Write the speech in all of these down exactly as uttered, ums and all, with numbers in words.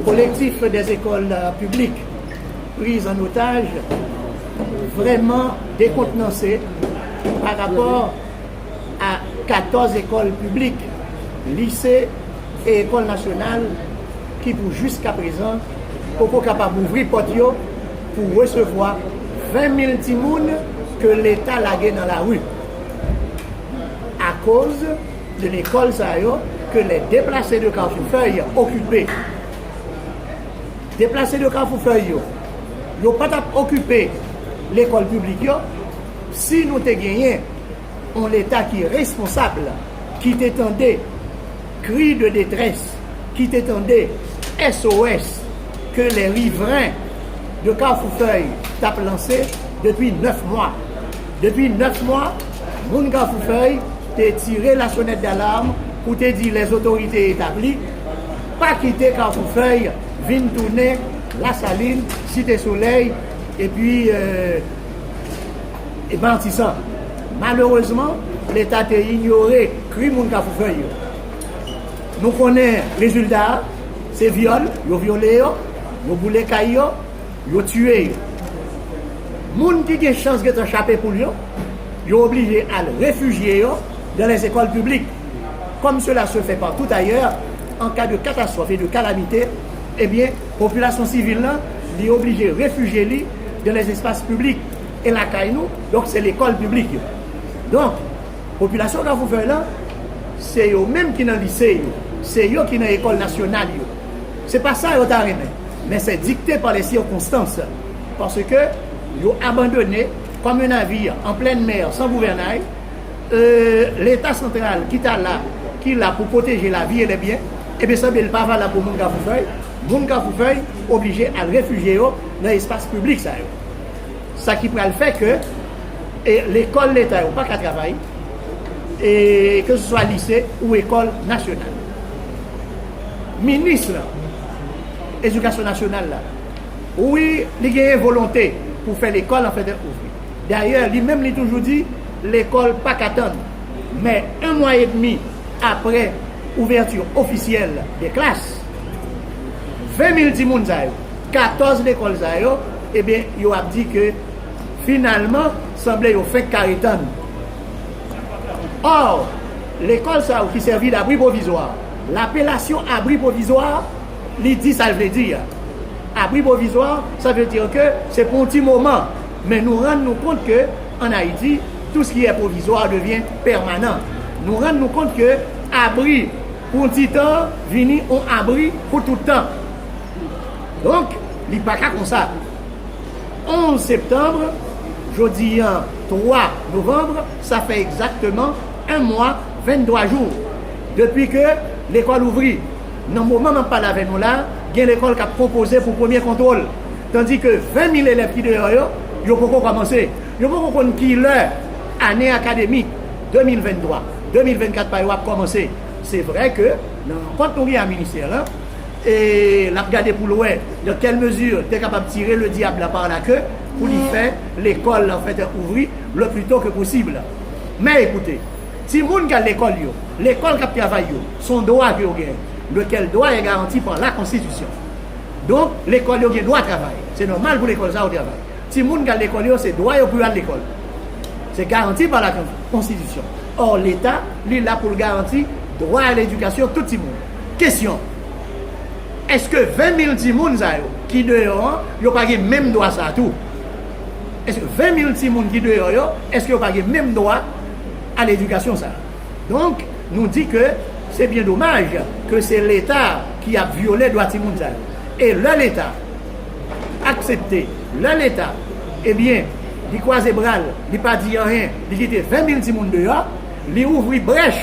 Collectif des écoles publiques prises en otage, vrèman dekontnanse pa rapò a katòz ekòl piblik, lise e ekòl nasyonal ki pou jiskaprezan poko kapab ouvri pòt yo pou resevwa ven mil timoun ke Leta lage nan lari akoz de lekòl sa yo ke les déplacés de Carrefour Feuille okipe. Déplacés de Carrefour Feuille yo, yo pa t ap okipe lekòl piblik yo si nou te genyen yon Leta ki responsab, ki te tande cri de détresse, ki te tande S O S ke les riverains de Carrefour Feuille t ap lanse depi nèf mwa. Depi nèf mwa, moun Carrefour Feuille te tire la sonnette d'alarme pou te di les autorités établies pa kite Carrefour Feuille vin tounen Lasalin, Site Solèy, epi, euh, e Matisan. Malerezman, Leta te inyore kri moun Kafou Fèy yo. Nou konnen rezilta a, se vyòl, yo vyole yo, yo boule kay yo, yo tiye yo. Moun ki gen chans gentan chape poul yo, yo oblije al refijye yo dans les écoles publiques, comme cela se fait partout ailleurs, en cas de catastrophe et de calamité, ebyen, popilasyon sivil lan, li oblije refijye li dans les espaces publics. E lakay nou, donk, se lekòl piblik yo. Donk, popilasyon Kafou Fèy lan, se yo menm ki nan lise yo, se yo ki nan ekòl nasyonal yo. Se pa sa yo ta renmen, mais c'est dicté par les circonstances, parce que yo abandonné comme un navire en pleine mer sans gouvernail. Euh, Leta santral ki ta la, ki la pou pwoteje lavi e lè byen, ebyen, sanble l pa valab pou moun Kafou Fèy. Moun Kafou Fèy oblije al refijye yo nan espas piblik sa yo. Sa ki pral fè ke, e, lekòl leta yo pa ka travay, e ke se swa lise ou ekòl nasyonal. Minis lan, edikasyon nasyonal la, wi, li genyen volonte pou fè lekòl an fèt ouvri. Dayè, li menm li toujou di, lekòl pa ka tann. Men, un mois et demi apre ouverture officielle des classes, ven mil timoun sa yo, katòz lekòl sa yo, ebyen, yo ap di ke finalman, sanble yo fenk kare tann. Or, lekòl sa yo ki sèvi d'abri pwovizwa, lapelasyon abri pwovizwa, li di sa l vle di a. Abri pwovizwa, sa vle di ke se pou yon ti moman. Men nou rann nou kont ke, an Ayiti, tout ce qui est provisoire devient permanent. Nou rann nou kont ke abri pou yon ti tan vini yon abri pou tout tan. Donk, li pa ka konsa. Onz septanm, jodi a twa novanm, sa fè egzakteman un mois, venntwa jou depi ke lekòl ouvri. Nan moman m ap pale avè nou la, gen lekòl k ap konpoze pou premye kontwòl, tandi ke ven mil elèv ki deyò yo, yo poko kòmanse. Yo poko konn ki lè ane akademik de mil venntwa, de mil vennkat pa yo ap kòmanse. Se vrè ke nan rankont nou gen a ministè lan, e l ap gade pou l wè dans quelle mesure te kapab tire le diable par la queue pou li fè lekòl lan fèt ouvri le plus tôt que possible. Men ekoute, timoun k al lekòl yo, lekòl k ap travay yo, se yon dwa ke yo genyen, lequel droit est garanti par la Constitution. Donk, lekòl yo gen dwa travay. Se nòmal pou lekòl sa yo travay. Timoun k al lekòl yo, se dwa yo pou yo al lekòl. Se garanti pa la konstitisyon. Or, Leta, li la pou l garanti dwa a ledikasyon tout timoun. Kesyon, èske ven mil timoun sa yo ki deyò an, yo pa gen menm dwa sa a tou? Èske ven mil timoun ki deyò yo, èske yo pa gen menm dwa a ledikasyon sa a? Donk, nou di ke se byen domaj ke se Leta ki ap vyole dwa timoun sa yo. E lè Leta aksepte, lè Leta, ebyen, li kwaze bra l, li pa di anyen, li kite ven mil timoun deyò, li ouvri brèch.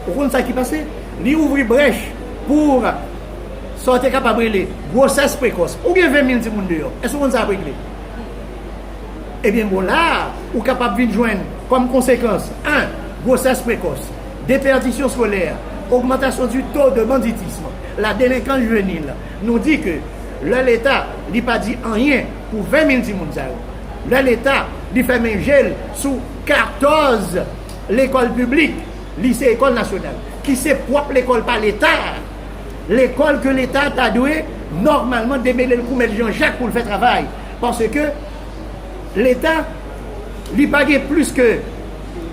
Ou konn sa ki pase? Li ouvri brèch pou sa w te kapab rele gwosès prekòs. Ou gen ven mil timoun deyò. Èske ou konn sa ap regle? Ebyen, bon, la a, ou kapab vin jwenn kòm konsekans, en, gwosès prekòs, depèdisyon skolè, ogmantasyon di to de banditism, La délinquance juvénile. Nou di ke lè Leta, li pa di anyen pou ven mil timoun sa yo, lè Leta, li fèmen je l sou katòz lekòl piblik, lise, ekòl nasyonal, ki se pwòp lekòl pa Leta, lekòl ke Leta ta dwe nòmalman demele l kou mèt Jan Jak pou l fè travay, paske Leta, li pa gen plis ke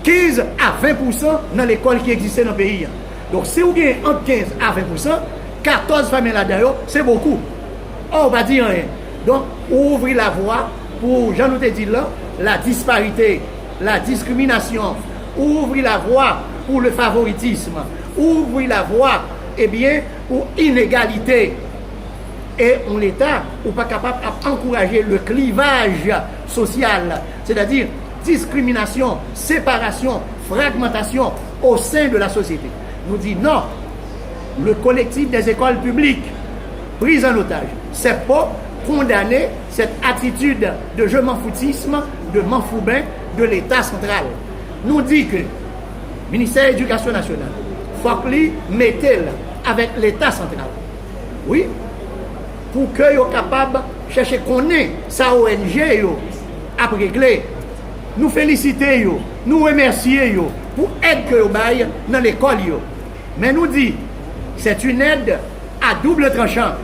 kenz a ven pousan nan lekòl ki egziste nan peyi a. Donk, si w gen ant kenz a ven pousan, katòz fèmen ladan yo, se bokou. Ò, w pa di anyen. Donk, ou ouvri lavwa pou, jan nou te di l lan, la disparite, la diskriminasyon. Ou ouvri lavwa pou le favoritisme. Ou ouvri lavwa, ebyen, pou inegalite. E yon Leta, ou pa kapab ap ankouraje le clivage social, sètadi diskriminasyon, separasyon, fragmantasyon au sein de la société. Nou di non. Le collectif des écoles publiques prises en otage, seppo, kondane cette attitude de je m'en foutisme, de manfouben de Leta santral. Nou di ke Ministè Edikasyon Nasyonal, fòk li mete l avèk Leta santral. Wi, pou ke yo kapab chèche konnen sa O N G yo ap regle. Nou felisite yo, nou remèsye yo pou èd ke yo bay nan lekòl yo. Men nou di, c'est une aide à double tranchant.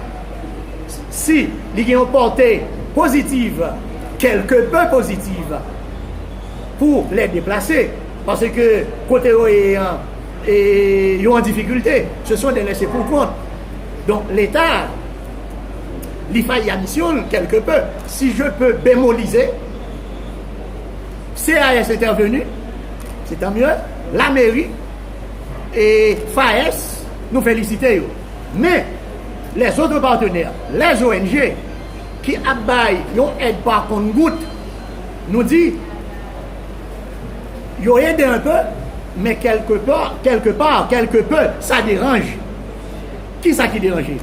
Si li gen yon pòte pozitiv, quelque peu positive, pou les déplacés, paske kote yo ye an, e, yo an difikilte, ce sont des laissés pour compte. Donk, Leta, li fè misyon l quelque peu. Si je peux bémoliser, C A S intervenu, c'est tant mieux. La mairie, e FAES, nou felisite yo. Men, les autres partenaires, les O N G, ki ap bay yon èd pa kont gout, nou di, yo ede un peu, men quelque part, quelque part, quelque peu, ça dérange. Kisa ki deranje?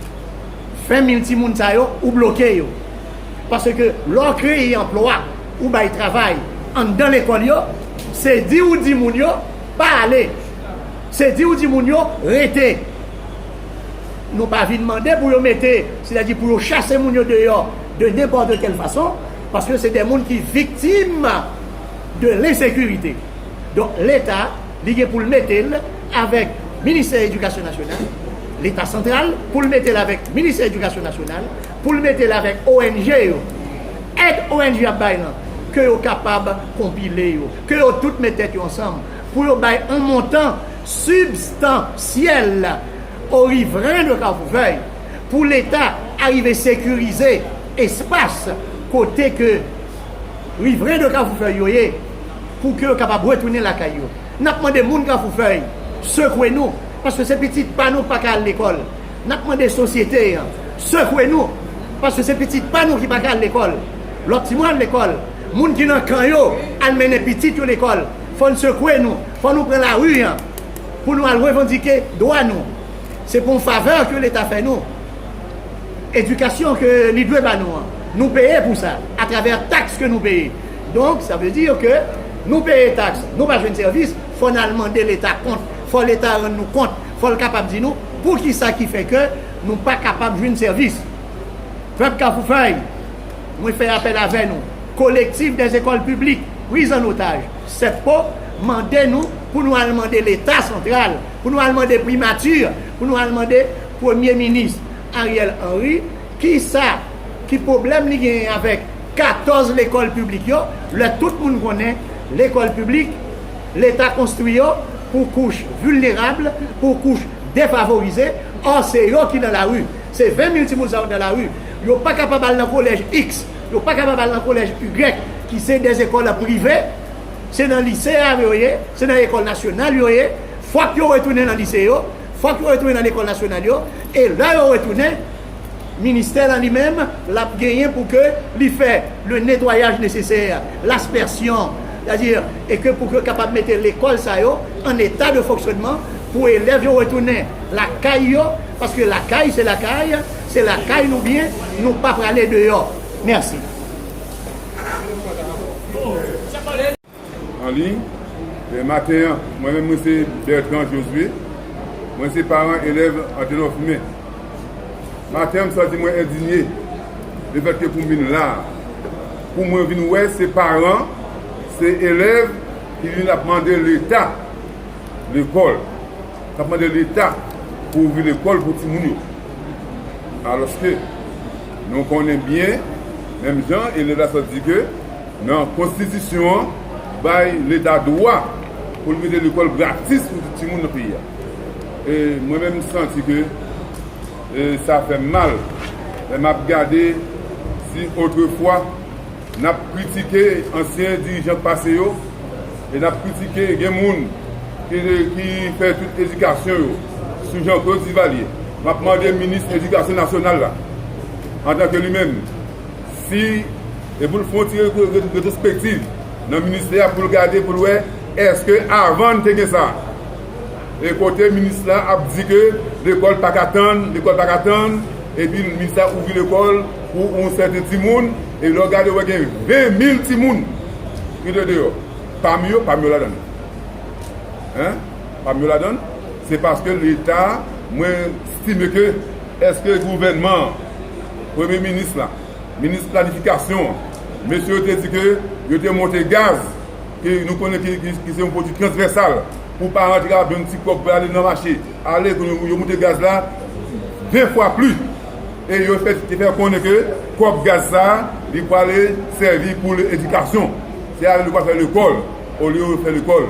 Ven mil timoun sa yo, ou bloke yo. Paske lè w kreye anplwa, ou bay travay anndan lekòl yo, se di ou di moun yo pa ale. Se di ou di moun yo rete. Nou pa vin mande pou yo mete, sètadi pou yo chase moun yo deyò de nenpòt kèl fason, paske se de moun ki viktim de lensekirite. Donk, Leta, li gen pou l mete l avèk Ministè Edikasyon Nasyonal, Leta santral, pou l mete l avèk Ministè Edikasyon Nasyonal, pou l mete l avèk O N G yo. Èd O N G ap bay lan, ke yo kapab konpile yo, ke yo tout met tèt yo ansanm, pou yo bay yon montan sibstansyèl o rivren de Kafoufèy, pou Leta arive sekirize espas kote ke rivren de Kafoufèy yo ye, pou ke yo kapab retounen lakay yo. N ap mande moun Kafoufèy, sekwe nou, paske se pitit pa nou k pa ka al lekòl. N ap mande sosyete an, sekwe nou, paske se pitit pa nou ki pa ka al lekòl. Lòt timoun al lekòl. Moun ki nan kan yo al mennen pitit yo lekòl. Fò n sekwe nou, fò nou pran lari an pou nou al revandike dwa nou. Se pou yon favè ke Leta fè nou. Edikasyon ke li dwe ba nou an, nou peye pou sa, atravè taks ke nou peye. Donk, sa vle di ke nou peye taks, nou pa jwenn sèvis, fò n al mande Leta kont, fò Leta rann nou kont, fò l kapab di nou poukisa ki fè ke nou pa kapab jwenn sèvis. Pèp Kafoufèy, mwen fè apèl avè nou. Collectif des écoles publiques prises en otage, seppo, mande nou pou nou al mande Leta santral, pou nou al mande primati, pou nou al mande Premye Minis Ariel Henry, kisa, ki pwoblèm li genyen avèk katòz lekòl piblik yo, lè tout moun konnen lekòl piblik, Leta konstwi yo pou kouch vilnerab, pou kouch defavorize, ò se yo ki nan lari. Se ven mil timoun sa yo nan lari. Yo pa kapab al nan kolèj X, yo pa kapab al nan kolèj Y, ki se de lekòl prive, se nan lise a yo ye, se nan lekòl nasyonal yo ye, fòk yo retounen nan lise yo, fòk yo retounen nan lekòl nasyonal yo, e lè yo retounen, ministè lan li menm, l ap genyen pou ke li fè le nettoyage nécessaire, l'aspersion, sètadi, e ke pou ke kapab mete lekòl sa yo an eta de fonksyònman pou elèv yo retounen lakay yo, paske lakay se lakay, se lakay nou byen, nou pa prale deyò. Mèsi. An liy, e, maten an, mwen menm mwen se Bertrand Josué, mwen se paran elèv Antenor Firmin. Maten an, m santi mwen endinye lefètke pou m vin la a. Pou mwen vin wè se paran, se elèv ki vin ap mande Leta lekòl, k ap mande Leta pou ouvri lekòl pou timoun yo. Alòske, nou konnen byen, menm jan elèv la sot di ke nan konstitisyon an, bay Leta dwa pou l mete lekòl gratis pou tout timoun nan peyi a. E mwen menm, m santi ke e sa fè m mal lè m ap gade si otrefwa n ap kritike ansyen dirijan k pase yo, e n ap kritike gen moun ki, ki fè tout edikasyon yo sou Jean Claude Duvalier. M ap mande minis edikasyon nasyonal la, antanke li menm, si e pou l fè yon ti re- re- retwospektiv nan ministè a pou l gade, pou l wè èske avan n te gen sa. E kote minis la ap di ke lekòl pa ka tann, lekòl pa ka tann, epi minis la ouvri lekòl pou yon sèten timoun, e lè w gade, w wè gen ven mil timoun ki te deyò. Pami yo, pa m yo ladan l. Hein? Pa m yo ladan l. Se paske Leta, mwen estime ke, èske gouvènman an, premye minis la, minis planifikasyon an, mesye yo te di ke yo te monte gaz, ke nou konnen ki, ki, ki se yon pwodui transvèsal, pou paran te kapab jwenn ti kòb pou ale nan mache. Ale, yo, yo monte gaz la ven fwa plis. E yo fè, te fè konnen ke kòb gaz sa a, li prale sèvi pou le- edikasyon. Se ale yo pral fè lekòl, olye yo fè lekòl.